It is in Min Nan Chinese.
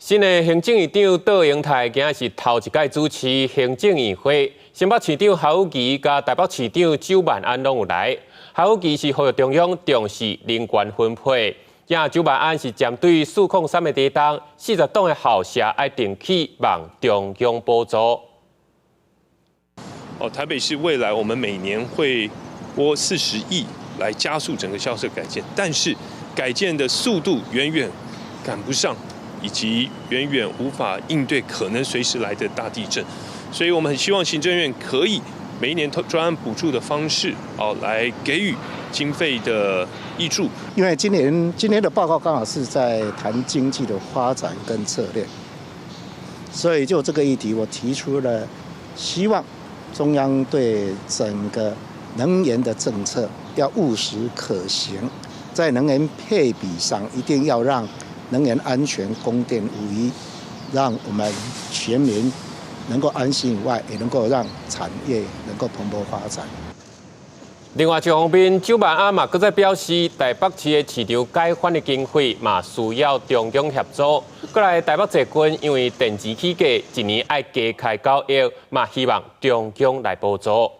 新的行政院長卓榮泰今仔是頭一擺主持行政院會，新北市長侯友宜佮台北市長蔣萬安攏有來。侯友宜是呼籲中央重視能源分配，今蔣萬安是針對403的地動，40棟的校舍愛重起，望中央補助。哦，台北市未來我們每年會撥40億來加速整個校舍改建，但是改建的速度遠遠趕不上，以及遠遠無法應對可能隨時來的大地震，所以我們很希望行政院可以每一年專案補助的方式，哦，來給予經費的挹注。因為今年的報告剛好是在談經濟的發展跟策略，所以就這個議題，我提出了希望中央對整個能源的政策要務實可行，在能源配比上一定要讓能源安全、供電無虞，讓我們全民能夠安心以外，也能夠讓產業能夠蓬勃發展。另外一方面，蔣萬安嘛閣再表示，台北市的市場改翻的經費嘛需要中央協助。閣來台北捷運因為電錢起價，一年愛加開9億，嘛希望中央來補助。